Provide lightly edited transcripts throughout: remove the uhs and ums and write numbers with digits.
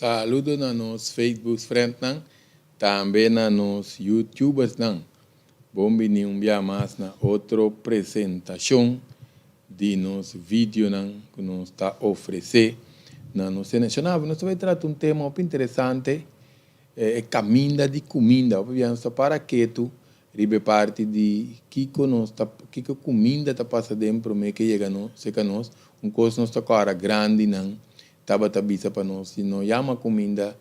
Saludo na nos Facebook friendnan, tambe na nos YouTubersnan. Bon bini un bia mas na otro presentacion di nos videonan cu nos ta ofrece na nos seleccionado. Nos ta bay trata un tema hopi interesante, e caminda di cuminda. Hopi bia nos ta para ketu riba e parti di kico nos ta, kico cuminda ta pasa den prome ke yega nos, seca nos. Un cos nos ta cora grandinan tabata bisa pa nos si no yama cuminda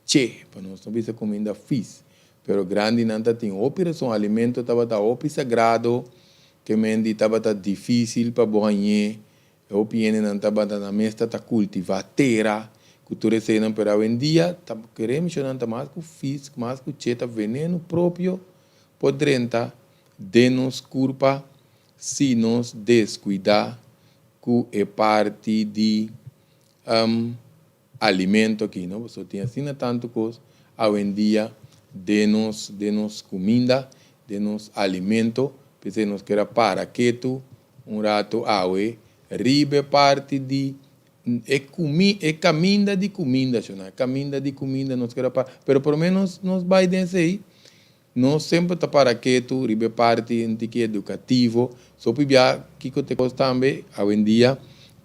che, pa nos no bisa cuminda fis. Pero grandinan ta tin hopi razon, alimento tabata hopi sagrado, ke men di tabata dificil pa bo hañ'é, hopi hendenan tabata nan mes ta ta cultiva tera, cu tur eseinan, pero awendia ta kere mishonan ta mas cu fis, mas cu che, ta veneno propio por drenta den nos curpa si nos descuida ku e parti di alimento aki, no? Pasobra tin asina tantu kos awendia den nos den nos kuminda, den nos alimento, p'esei nos kier a para ketu un ratu awe riba e parti di e kumi e kaminda di kuminda, shona, e kaminda di kuminda nos kier a para, pero prome nos nos bai den esei. Nos semper ta para ketu riba e parti un tiki edukativo. So hopi bia kiko ta e kos tambe, awendia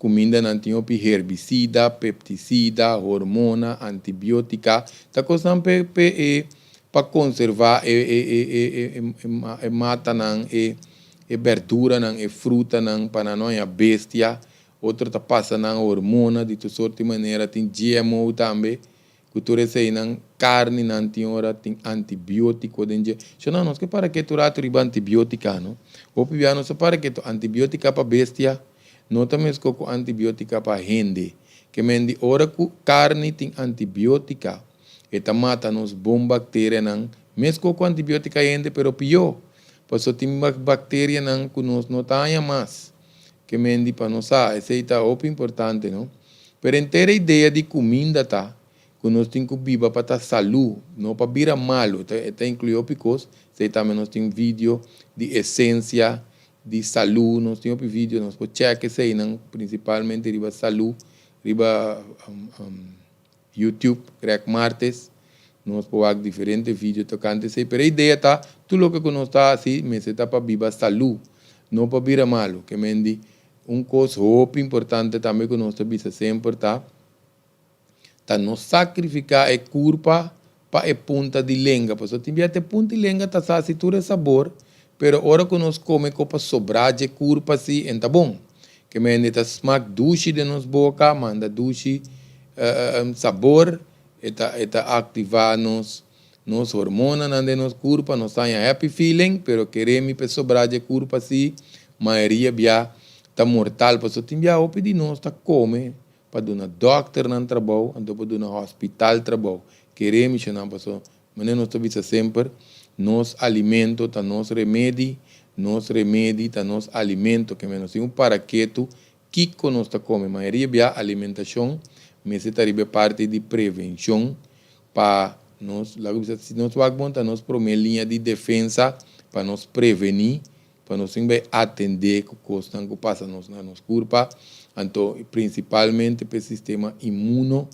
kumindanan tin hopi herbisida, peptisida, hormona, antibiotika. Ta kosnan p'e p'e e pa konservá e e e e e matanan, e e berduranan, e frutanan pa nan no haña bestia. Otro ta pasa nan hormona di tur sorti manera. Tin GMO tambe. Ku tur eseinan, karninan tin ora tin antibiótiko den dje. Shona, nos ke para ketu ratu riba antibiótika, no? Hopi bia nos ta para ketu antibiótika pa bestia no ta meskó ku antibiótika pa hende. Ke men di ora ku karni tin antibiótika, e ta mata nos bon bakterianan meskó ku antibiótika hende, pero pió, pasobra tin bakterianan ku nos no ta haña mas. Ke men di pa nos sa, esei ta hopi importante, no? Pero henter e idea di kuminda ta ku nos tin ku biba pa ta salú, no pa bira malu. Ta e ta inkluí hopi kos. Esei tambe nos tin video di esensia di salú, nos tin hopi video, nos por chèk eseinan, prinsipalmente riba salú, riba YouTube, Greg Martes. Nos por wak diferente video tokante esei. Pero e idea ta, tur loke ku nos ta hasi mester ta pa biba salú, no pa bira malu. Ke men di, un kos hopi importante tambe ku nos ta bisa semper ta, ta no sakrifiká e kurpa pa e punta di lenga. Pasobra tin bia te punta di lenga ta sa hasi tur e sabor, pero ora ku nos kome kopa sobrá dje kurpa si, en ta bon. Ke men di ta smak dushi den nos boka, manda dushi sabor. E ta e ta activa nos nos hormonanan den nos curpa, nos ta haña happy feeling, pero kere mi pe sobra dje curpa si mayoria bia ta mortal, pasobra tin bia hopi di nos ta come pa duna dokternan trabou, anto pa duna hospital trabou, kere mi shonnan pasobra manera nos ta bisa semper, nos alimento ta nos remedi, nos remedi ta nos alimento, ke men nos tin un para ketu Kiko nos ta kome? Mayoria bia alimentashon mester ta riba e parti di prevenshon pa nos, laga bisa si nos wak bon ta nos prome liña di defensa pa nos prevení, pa nos sin bai atendé ku kosnan ku pasa nos na nos kurpa, anto prinsipalmente pa e sistema inmuno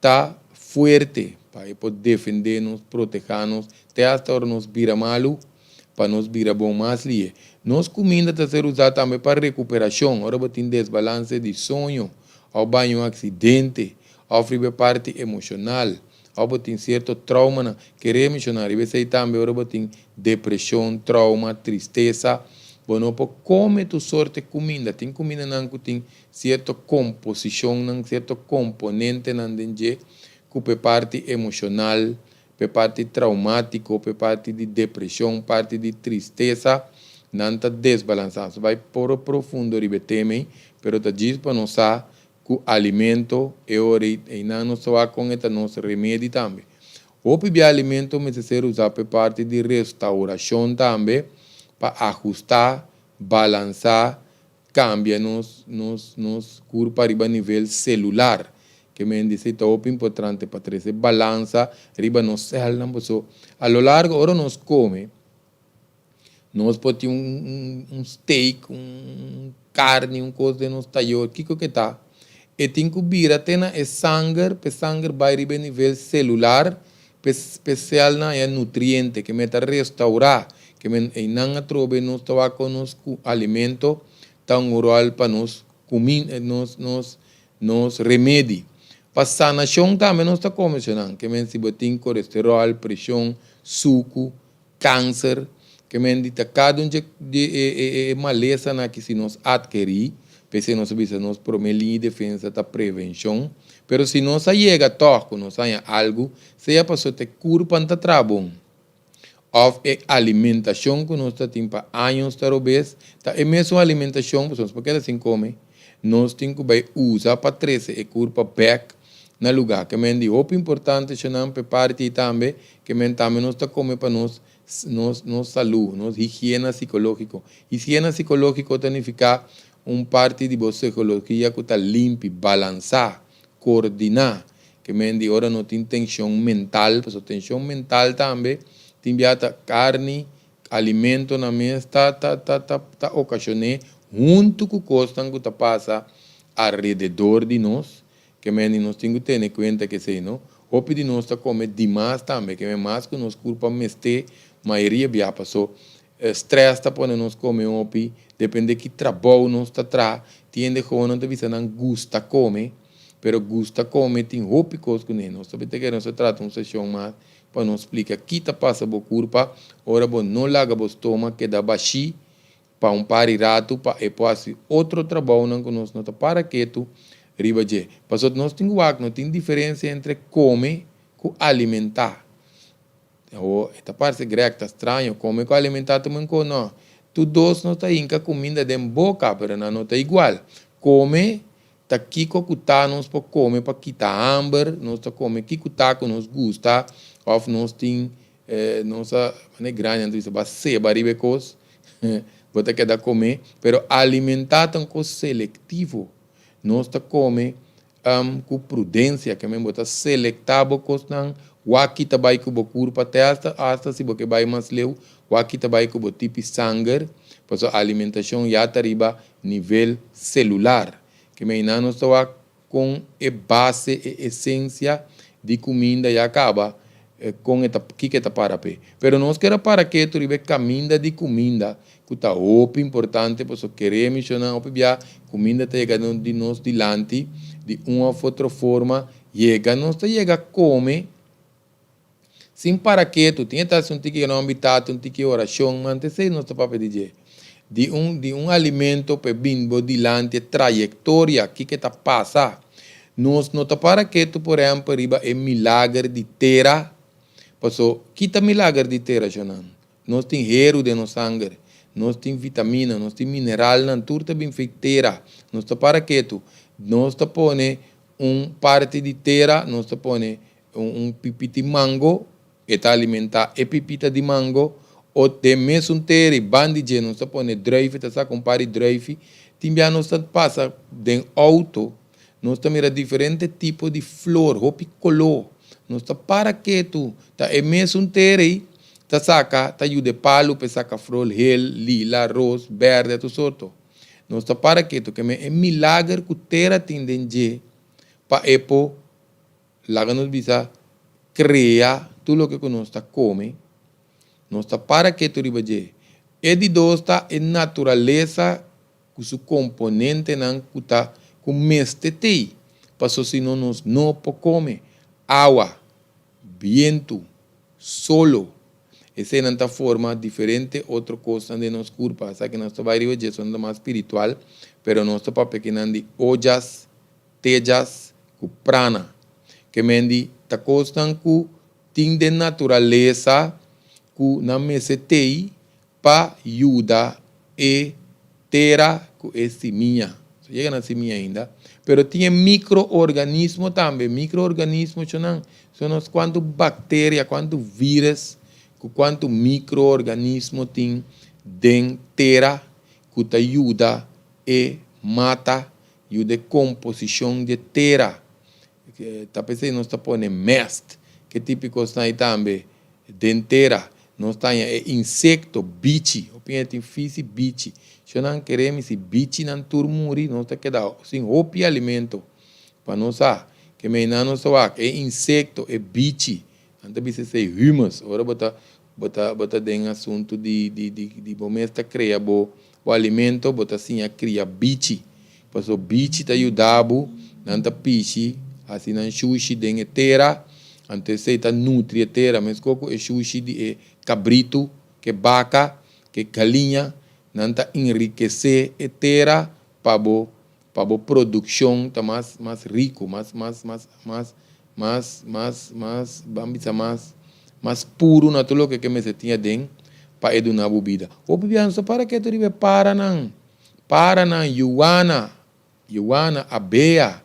ta fuerte pa e por defendé nos, protehá nos te hasta ora nos bira malu, pa nos bira bon mas lihe. Nos kuminda ta ser usá tambe pa rekuperashon, ora bo tin desbalanse di soño, òf baña un aksidente, òf riba e parti emoshonal, òf bo tin sierto troumanan. Kere menshoná riba esei tambe ora bo tin depreshon, trouma, tristesa, bo no por kome tur sorte kuminda. Tin kumindanan ku tin Sierto komposishonnan, sierto komponentenan den dje ku p'e parti emoshonal, p'e parti traumátiko, p'e parti di depreshon, parti di tristesa, nan ta desbalansá. Nos bai poro profundo riba e tema ei, pero ta djis pa nos sa ku alimento e ora ei, einan nos ta wak kon e ta nos remedi tambe. Hopi bia alimento mester ser usá p'e parti di restaurashon tambe, pa ahustá, balansá Cambia nos nos nos curpa riba nivel celular. Ke men di esey ta hopi importante pa trece balansa riba nos celnan paso a lo largo ora nos come nos por tin un un steak un carni un cos den nos tayor kico ke ta. E tin ku bira te na e sanger p'e sanger bai riba e nivel selular p'e p'e sèlnan haña nutriente ke men ta restaurá ke men einan atrobe nos ta wak kon nos ku alimento ta un ròl pa nos kumin nos nos nos remedi. Pa sanashon tambe nos ta kome esnan ke men si bo tin kolesteròl, preshon, suku, Kanser, ke men di ta kada un dje di e e e malesanan aki si nos atkerí, p'esei nos a bisa nos promé liña di defensa ta prevenshon, pero si nos a yega tòg ku nos haña algu, sea pasobra ta e kurpan ta traha bon òf e alimentashon ku nos ta tin pa años ta robes, ta e mesun alimentashon, pasobra nos por keda sin kome, nos tin ku bai usa pa trese e kurpa bèk na lugá. Ke men di hopi importante shonnan p'e parti ei tambe, Ke men tambe nos ta kome pa nos nos nos salú, nos higiena sikológiko. Higiena sikológiko ta nifiká un parti di bo sikologia ku ta limpi, balansá, koordiná. Ke men di ora no tin tenshon mental, pasobra tenshon mental tambe tin bia ta karni, alimentonan mes ta ta ta ta ta okashoné huntu ku kosnan ku ta pasa alrededor di nos. Ke men di nos tin ku tene kuenta ku esei no. Hopi di nos ta kome dimas tambe, ke men mas ku nos kurpa mester mayoria bia paso stress ta pone nos kome hopi, depende ki trabou nos ta traha. Tin hende hobennan ta bisa nan gusta kome, pero gusta kome tin hopi kos kuné. Nos ta bita kere nos ta trata un seshon mas pa nos splika ki ta pasa bo kurpa ora bo no laga bo stoma keda bashí pa un par di ratu pa e por hasi otro trabounan ku nos no ta para ketu riba dje. Pasobra nos tin ku wak no tin diferensia entre kome ku alimentá. Awor e ta parse grek, ta straño, kome ku alimentá ta men kos? No. Tur dos nos ta hinka kuminda den boka, pero nan no ta igual. Kome ta kiko ku ta nos por kome pa kita hamber, nos ta kome kiko ta ku nos gusta òf nos tin Nos a, manera grandi nan ta bisa, bo a seba riba e kos, bo ta keda kome, pero alimentá ta un kos selektivo. Nos ta kome ku prudensia, ke men bo ta selektá bo kosnan, wak ki ta bai ku bo kurpa te asta, asta si bo ke bai mas leu, wak ki ta bai ku bo tipi sanger, pasobra alimentashon ya ta riba nivel selular. Ke men nan nos ta wak Kon e base, e esensia di kuminda ya kaba, kon e ta, kiko e ta para p'e. Pero nos kier a para ketu riba e kaminda di kuminda ku ta hopi importante pasobra kere mishonnan hopi bia kuminda ta yega di nos dilanti di un òf otro forma, yega nos ta yega kome Sin para ketu, tin e ta hasi un tiki nomber di tata, un tiki orashon, ma antes ei nos ta papia di dje. Di un di un alimento pa e bin bo dilanti e trayektoria, kiko e ta pasa. Nos no ta para ketu por ehèmpel riba e milager di tera, paso ki ta milager di tera shonnan? Nos tin heru den nos sanger, nos tin vitamina, nos tin mineralnan, tur ta bin fei tera. Nos ta para ketu, nos ta pone un parti di tera, nos ta pone Un pipita di mango, e ta alimentá e pipita di mango, o den mesun tera i ban di dje nos ta pone druifi, ta saka un par di druifi. Tin bia nos ta pasa den outo, nos ta mira diferente tipo di flor, hopi koló. Nos ta para ketu, ta e mesun tera ei ta saka, ta yuda e palu pa e saka frol hel, lila, ros, bèrdè, tur sorto. Nos ta para ketu, ke men e milager ku tera tin den dje pa e por Laga nos bisa krea tur loke ku nos ta kome, nos ta para ketu riba dje. E di dos ta e naturalesa ku su komponentenan ku ta ku mester tei, paso si no nos no por kome. Awa, bientu, solo, eseinan ta forma diferente otro kosnan den nos kurpa. Esaki nos ta bai riba dje, esnan ta mas spiritual, pero nos ta papia kinan di ojas, tejas ku prana. Ke men di ta kosnan ku tin den naturalesa ku nan mester tei pa yuda e tera ku e simia. So yega na simia ainda, pero tin e mikroorganismo tambe. Mikroorganismo chonan so nos kuantu bakteria, kuantu virus ku kuantu mikroorganismo tin den tera ku ta yuda e mata Yuda e komposishon di e tera. Ta p'esei nos ta pone mèst, ke típiko esnan ei tambe, den tera. Nos ta haña e insekto, bichi. Hopi hende tin fisi bichi. Sho nan kere mi si bichinan tur muri, nos ta keda sin hopi alimento. Pa nos sa ke meinan nos ta wak e insekto, e bichi, nan ta bisa esei humus. Ora bo ta bo ta bo ta den asuntu di di di di bo mes ta krea bo bo alimento, bo ta siña kria bichi. Paso bichi ta yuda bo, nan ta pishi, hasi nan shushi den e tera, anto esei ta nutri e tera. Meskos ku e shushi di e kabritu, ke baka, ke galiña, nan ta enrikesé e tera pa bo pa bo produkshon ta mas mas riku, mas mas mas mas mas mas mas ban bisa mas mas puru na tur loke ke mester tin aden pa e duna bo bida. Hopi biaha nos ta para ketu riba e paranan, paranan, yuana, yuana, abea,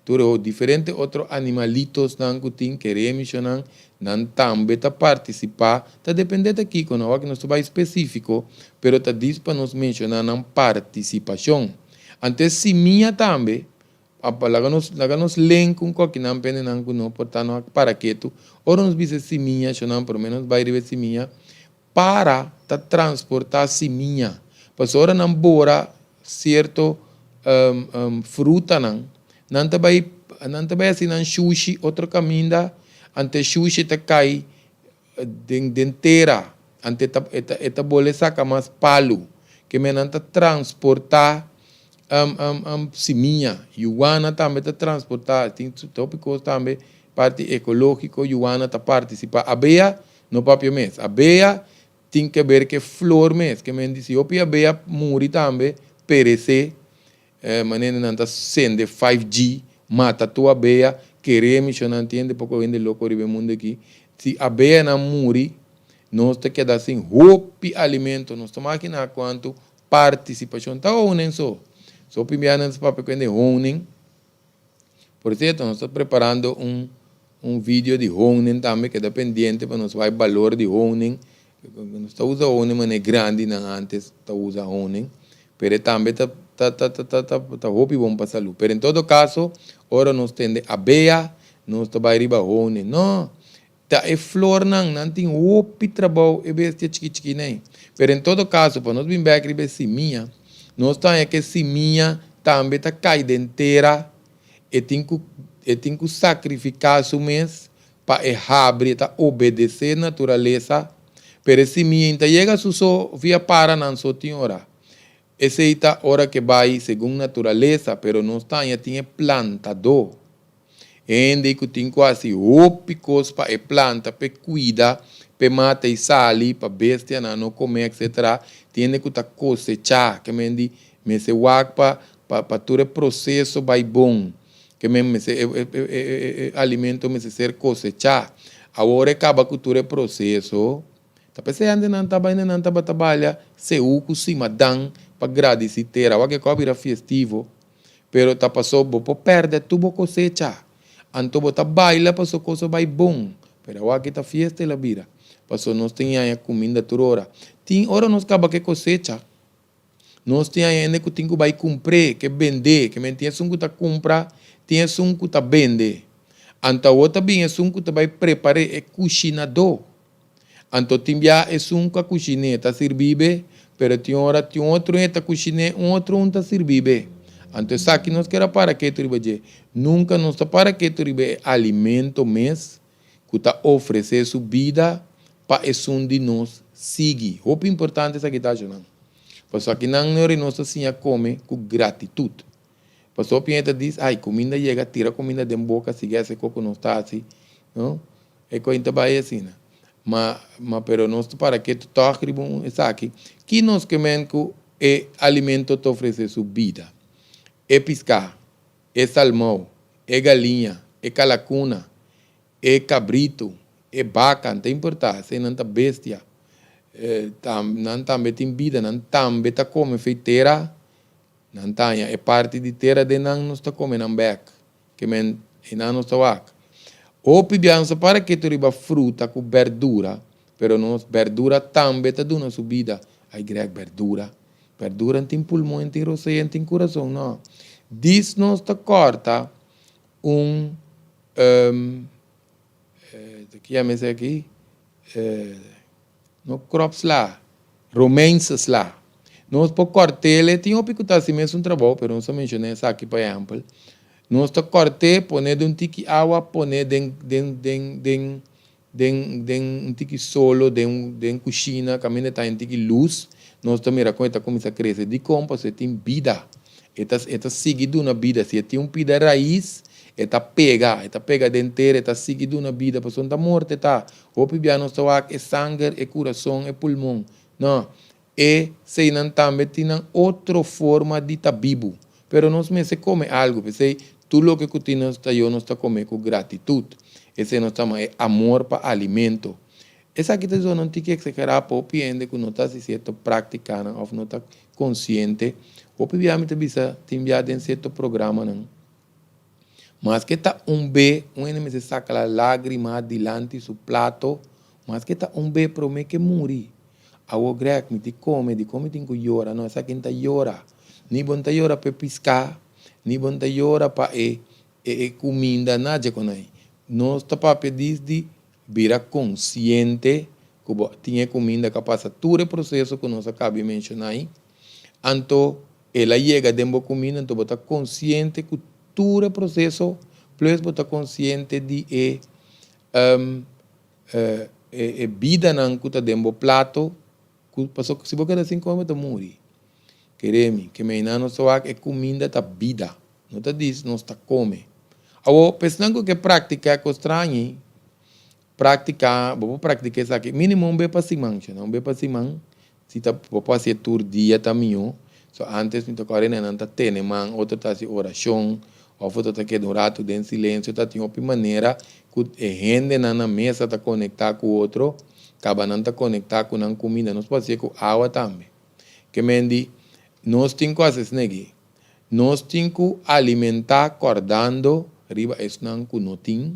tur e diferente otro animalitosnan ku tin, keremishonan, nan tambe ta partisipá, ta dependé ta kiko, no awor nos ta bai spesífiko, pero ta dis pa nos menshoná nan partisipashon. Anto e simia tambe, laga nos laga nos len ku un kokinan pendenan ku no por ta no a para ketu, ora nos bisa e simia shonan promé nos bai riba e simia, para ta transportá simia, pasobra ora nan bora sierto frutanan, nan ta bai nan ta bai hasi nan shushi otro kaminda, anto e shushi ta kai den den tera, anto e ta e ta e ta bole saka mas palu, ke men nan ta transportá simia, yuana tambe ta transportá, tin hopi kos tambe parti ekológiko yuana ta partisipá, abea No papia mes. Abea tin ke ber ke flor mes. Ke men di si hopi abea muri tambe, peresé, manera nan ta sende 5G, mata tur abea, kere mishon nan tiende poko hende loko riba e mundo aki. Si abeanan muri, nos ta keda sin hopi alimento. Nos ta makina kuantu partisipashon ta honing so. So hopi bia nan ta papia ku hende honing. Por cierto, nos ta preparando un un video di honing tambe, keda pendiente pa nos wak balor di honing. Nos ta usa honing manera grandinan antes ta usa honing, pero e tambe ta ta ta ta ta ta hopi bon pa salud. Pero en todo caso, ora nos tende abea, nos ta bai riba honing. No, Ta e flornan, nan tin hopi trabou e bestia chiki chiki nei. Pero en todo caso, pa nos bin bek riba e simia, nos ta haña ku e simia tambe ta kai den tera, e tin ku e tin ku sakrifiká su mes pa e habri, e ta obedesé naturalesa, pero e simia in ta yega su so via paranan so tin ora. Esei ta ora ke bai segun naturalesa, pero nos ta haña tin e plantadó. Hende ku tin ku hasi hopi kos pa e planta, p'e kuida, p'e mata i sali, pa bestianan no kome etcetera. Tin hende ku ta kosechá, ke men di mester wak pa pa tur e proseso bai bon, ke men mester e e e alimento mester ser kosechá. Awor e kaba ku tur e proseso, Ta p'esei antes nan ta bai nan tabata balia seú ku simadan pa gradisí tera. Wak e kò bira fiestivo, pero ta paso bo por pèrdè tur bo kosecha. Anto bo ta baila paso kos a bai bon, pero awor aki ta fiesta el a bira, paso nos tin haña kuminda tur ora. Tin ora nos kaba ku e kosecha, nos tin haña hende ku tin ku bai kumpr'é, ke bend'é, ke men tin esun ku ta kumpra, tin esun ku ta bende. Anto awor ta bin esun ku ta bai prepar'é, e kushinadó. Anto tin bia esun ku a kushiné ta sirbí be, pero tin ora tin otro e ta kushiné, un otro un ta sirbí be. Anto esaki nos kier a para ketu riba dje. Nunka nos ta para ketu riba e alimento mes ku ta ofresé su bida pa esun di nos sigui. Hopi importante esaki ta, shonnan. Pasobra akinan nori nos ta siña kome ku gratitut. Pasobra hopi hende ta dis, ai, kuminda yega, tira kuminda den boka, sigui hasi kos ku nos ta hasi, no? E koin ta bai asina. Ma, ma pero nos ta para ketu tòg riba un esaki. Ki nos ke men ku e alimento ta ofresé su bida? E piská, e salmou, e galiña, e kalakuna, e kabritu, e baka, no ta importá, eseinan ta bestia. Nan tambe tin bida, nan tambe ta kome fei tera, nan ta haña e parti di tera den nan, nos ta kome nan bèk. Ke men einan nos ta wak. Hopi bia nos ta para ketu riba fruta ku berdura, pero nos berdura tambe ta duna su bida. Ay Greg, berdura? Berdura no tin pulmon, no tin rosea, no tin kurason, no. Dis nos ta kòrta un, ki yama esei aki? No kropsla, Romeinse sla. Nos por kòrt'el, e tin hopi ku ta hasi mesun trabou, pero nos a menshoná esaki pa ehèmpel. Nos ta kòrt'é, pon'é den un tiki awa, pon'é den den den den den den un tiki solo, den den kushina, kaminda ta un tiki lus, nos ta mira kon e ta kuminsá krese. Dikon? Pasobra e tin bida. E ta e ta sigui duna bida. Si e tin un pida rais, e ta pega, e ta pega den tera, e ta sigui duna bida, pasobra no ta morto e ta. Hopi bia nos ta wak e sanger, e kurason, e pulmon. No. E seinan tambe tin nan otro forma di ta bibu. Pero nos mester kome algu. P'esei, tur loke ku tin nos ta yo nos ta kome ku gratitut. Esei nos ta yama e amor pa alimento. Esaki ta zona un tiki eksagerá pa hopi hende ku no ta hasi sierto práktikanan òf no ta konsiente. Hopi bia mi ta bisa tin bia den sierto programanan. Maske ta un be, un hende mester saka la lágrima dilanti su plato, maske ta un be promé ke muri. Awor Greg, mi tin kome, dikon mi tin ku yora? No, esaki no ta yora. Ni bo no ta yora pa e piská, ni bo no ta yora pa e e kuminda, nada dje kon ai. Nos ta papia disdi bira konsiente ku bo tin e kuminda ku a pasa tur e proseso ku nos a kaba di menshoná ai. Anto el a yega den bo kuminda, anto bo ta konsiente ku tur e proseso, plus bo ta konsiente di e e bidanan ku ta den bo plato, ku pasobra si bo keda sin kome bo ta muri. Kere mi, ke meinan nos ta wak e kuminda ta bida, no ta dis nos ta kome. Awor, pa esnan ku ke praktiká e kos strañi, Praktika, bo por praktika esaki minimo un be pa siman, shana un be pa siman, si ta bo por hasié tur dia ta mihó, so antes mi ta kòrda nan ta tene man, otro ta hasi orashon, òf otro ta keda un ratu den silensio, ta tin hopi manera ku e hendenan na mesa ta konektá ku otro, kaba nan ta konektá ku nan kuminda, nos por hasié ku awa tambe. Ke men di, nos tin ku hasi esnegi, nos tin ku alimentá kòrdando riba esnan ku no tin.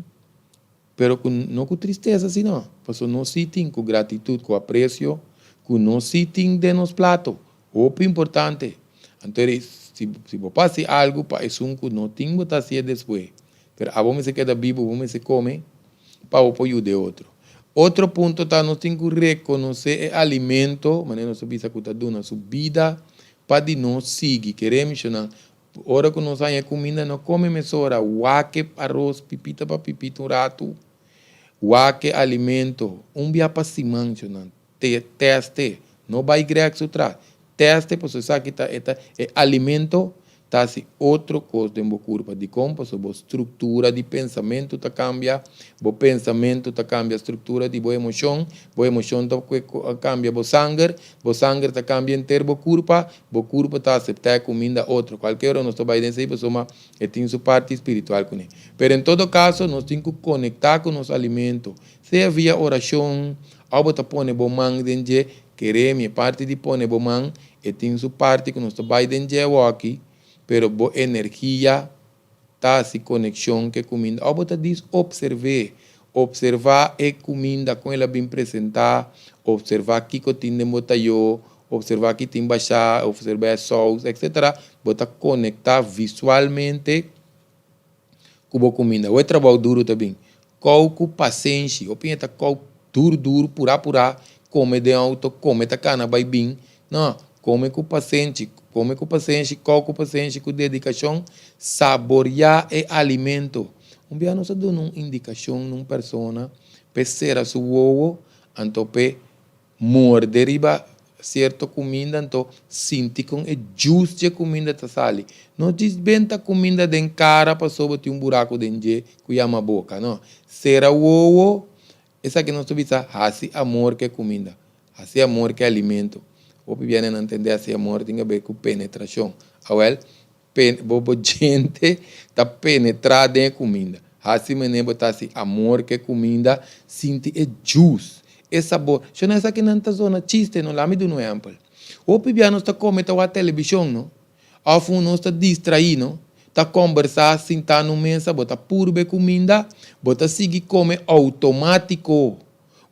Pero ku no ku tristesa sino, pasobra nos sí tin ku gratitut, ku apresio ku nos sí tin den nos plato. Hopi importante. Anto eri si si bo por hasi algu pa esun ku no tin bo ta hasié despues. Pero abo mester keda bibu, bo mester kome pa bo por yuda e otro. Otro punto ta nos tin ku rekonosé e alimento, manera nos ta bisa ku ta duna su bida pa di nos sigui. Kere mishonnan Ora ku nos haña e kuminda no kome mesora, wak e aros pipita pa pipita un ratu, wak e alimento un bia pa siman nan teste, no bai grek su tras, teste pasobra esaki ta e ta e alimento ta hasi otro kos den bo kurpa, dikon? Pasobra bo struktura di pensamentu ta kambia, bo pensamentu ta kambia struktura di bo emoshon, bo emoshon ta kambia bo sanger, bo sanger ta kambia henter bo kurpa, Bo kurpo ta aseptá e kuminda otro. Kualke ora nos ta bai den esei pasobra e tin su parti spiritual kuné. Pero en todo kaso nos tin ku konektá ku nos alimento, sea via orashon òf bo ta pone bo man den dje. Kere mi, e parti di pone bo man e tin su parti ku nos ta bai den dje awoki, pero bo energia ta hasi konekshon ku e kuminda òf bo ta dis opserv'é. Opservá e kuminda kon el a bin presentá, opservá kiko tin den bo tayó, opservá ki tin bashá, opservá e sous, etcetera. Bo ta konektá visualmente ku bo kuminda. Awor e trabou duru ta bin. Kou ku pasenshi. Hopi hende ta kou duru duru, purá purá, kome den outo, kome ta kana bai bin. No, kome ku pasenshi, kome ku pasenshi, kou ku pasenshi, ku dedikashon, saboriá e alimento. Un bia nos a duna un indikashon na un persona p'e sera su wowo, anto p'e morde riba sierto kuminda, anto sinti kon e jus dje kuminda ta sali. No djis benta kuminda den kara pasobra tin un buraku den dje ku yama boka, no. Sera wowo. Esaki nos ta bisa hasi amor ku e kuminda, hasi amor ku e alimento. Hopi bianan nan tende hasi amor tin haber ku penetrashon. Awel, pen, bo bo djente ta penetrá den e kuminda. Hasi manera bo ta hasi amor ku e kuminda, sinti e jus, e sabor. Shona esaki nan ta zona chiste no, lami duna un ehèmpel. Hopi bia nos ta kome ta wak telebishon no. Òf un nos ta distraí no, ta kòmbersá sintá na un mesa, bo ta purba e kuminda, bo ta sigui kome outomátiko.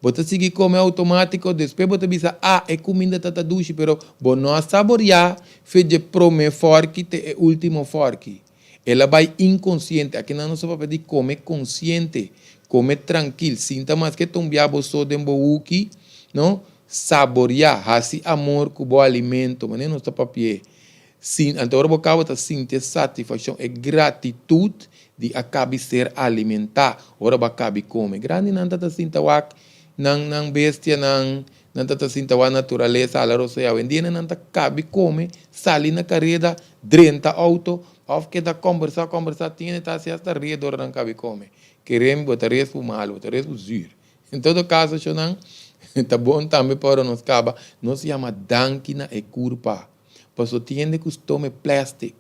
Bo ta sigui kome outomátiko, despues bo ta bisa, ah, e kuminda ta ta dushi, pero bo no a saboriá fe dje promé fòrki te e último fòrki. El a bai inkonsiente. Akinan nos ta papia di kome konsiente, kome trankil, sinta maske ta un bia bo so den bo huki, no, saboriá, hasi amor ku bo alimento, manera nos ta papi'é. Sin, anto ora bo kaba ta sinti e satisfakshon, e gratitut di a kabi ser alimentá ora bo a kabi kome. Grandinan ta ta sinta wak nan nan bestianan, nan ta ta sinta wak naturalesa ala rosea. Awendia nan ta kabi kome, sali na kareda, drenta outo òf keda kòmbersá kòmbersá tin hende ta hasi asta red ora nan kabi kome. Kerem bo ta res ku malu, bo ta res ku zür. En todo kaso shonnan, ta bon tambe pa ora nos kaba, nos yama danki na e kurpa. Paso tin hende ku stome plastic.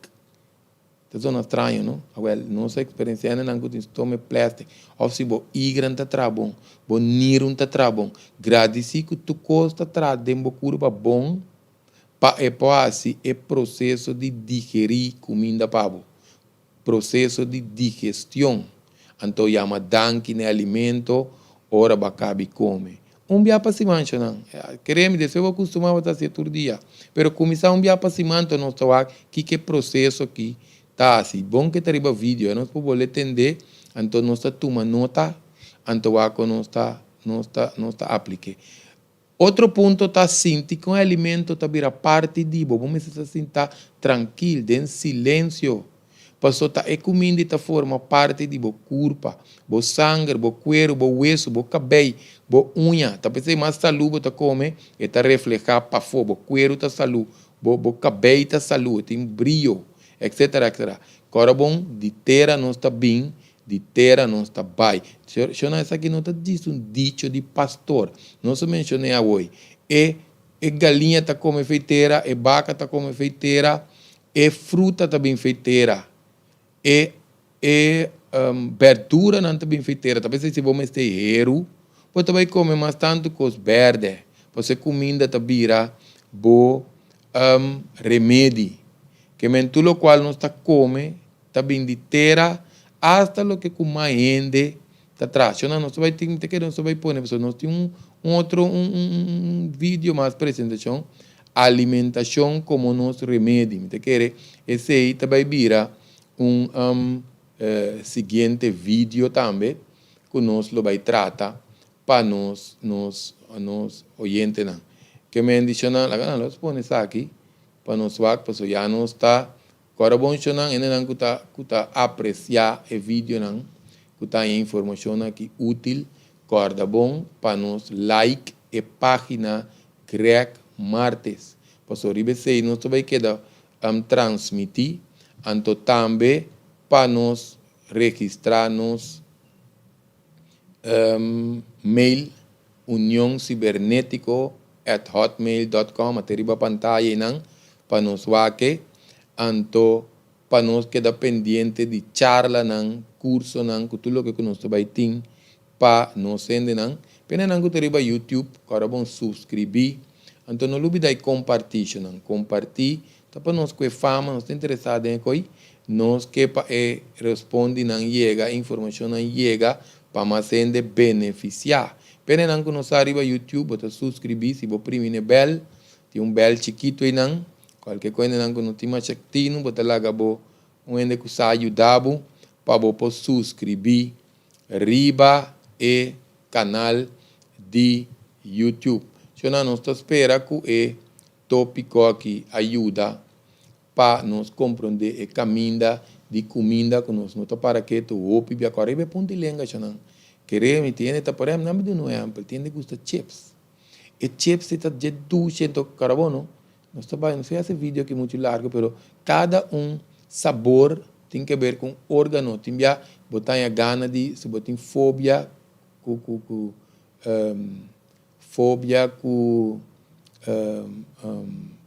Ta zona straño, no? Awel, nos a eksperensiá hendenan ku tin stome plastic. Òf si bo igran ta traha bon, bo nirun ta traha bon. Gradisí ku tur kos ta traha den bo kurpa bon pa e por hasi e proseso di digerí kuminda pa bo. Proseso di digestion. Anto yama danki na e alimento ora bo a kabi kome. Un bia pa siman shonan. Kere mi despues bo kustumá bo ta hasié tur dia. Pero kuminsá un bia pa siman anto nos ta wak kiko e proseso aki ta hasi. Bon ke ta riba video nos por bolbe tendé anto nos ta tuma nota anto wak kon nos ta nos ta nos ta aplik'é. Otro punto ta sinti con e alimento ta bira parti di bo. Bo mester ta sinta trankil, den silencio. Paso ta e cuminda ta forma parti di bo curpa, bo sanger, bo cuero, bo weso, bo cabey, bo uña. Ta p'esey mas salu bo ta come, e ta refleha pafo. Bo cuero ta salu, bo bo cabey ta salu, e tin briyo, etcetera, etcetera. Cora bon, di tera nos ta bin Di tera nos ta bai. Shona esaki no ta djis un dicho di pastor. Nos a mencion'é awoi. E e galiña ta come fei tera, e baca ta come fei tera, e fruta ta bin fei tera, e e berduranan ta bin fei tera. Ta p'esei si bo mester heru, bo ta bai come mas tantu cos berde, pasobra e cuminda ta bira bo remedi. Ke men tur locual nos ta come ta bin di tera hasta loke ku mas hende ta traha. Shona nos ta bai tin, mi ta kere nos ta bai pone pasobra nos tin un un otro un un un video mas presentashon, alimentashon komo nos remedi. Mi ta kere esei ta bai bira un siguiente video tambe ku nos lo bai trata pa nos nos nos oyentenan. Ke men di shona laga nan los pone esaki pa nos wak pasobra ya nos ta Kòrda bon shonnan, hendenan ku ta ku ta apresiá e videonan, ku ta haña informashonnan aki útil, kòrda bon pa nos like e página Greg Martes. Pasobra riba esei nos ta bai keda transmití, anto tambe pa nos registrá nos mail unioncibernetico at hotmail dot com a te riba pantaya einan pa nos wak e, anto pa nos keda pendiente di charlanan, cursonan cu tur loke cu nos ta bay tin pa nos hendenan. Pendenan cu ta riba YouTube, ora bon suscribi, anto no lubida e comparticionan, comparti ta pa nos cu e fama, nos ta interesa den e coy, nos ke pa e respondinan yega, e informacionnan yega pa mas hende beneficia. Pendenan cu nos sa riba YouTube, bo ta suscribi, si bo primi n'e bel, Tin un bel chikitu einan. Kualke ku hendenan ku no tin masha tinu, bo ta laga bo un hende ku sa yuda bo pa bo por suskribí riba e kanal di YouTube. Shona, nos ta spera ku e tópiko aki a yuda pa nos komprondé e kaminda di kuminda ku nos no ta para ketu hopi bia. Kòrda riba e punto di lenga, shonnan. Kere mi tin hende ta por ehèmpel, nan mi duna un ehèmpel, tin hende gusta chips. E chips ei ta dje dushi anto karabono no. Nos ta bai, nos a hasi video aki muchu largu pero kada un sabor tin ke ber ku un organo. Tin bia bo ta haña gana di si bo tin fobia ku ku ku fobia ku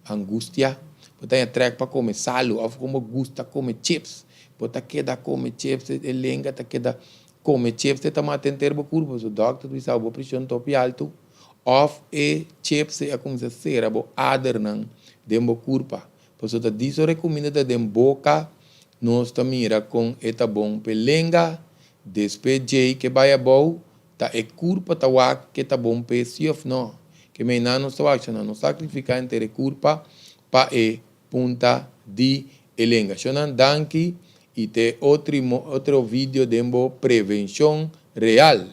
angustia bo ta haña trèk pa kome salu òf komo bo gusta kome chips bo ta keda kome chips e lenga ta keda Come chips te ta mata henter bo curpa so doctor ta bisa bo presion ta hopi alto of e chips a cuminsa cera bo adernan den bo curpa pasobra ta diso ora e cuminda ta den boca nos ta mira con e ta bon p'e lenga despues djey ke bay abou ta e curpa ta wak ke ta bon p'e si of no ke meinan nos ta wak shona no sacrifica henter e curpa pa e punta di e lenga. Shonnan danki y te otro video den bo Prevencion Real.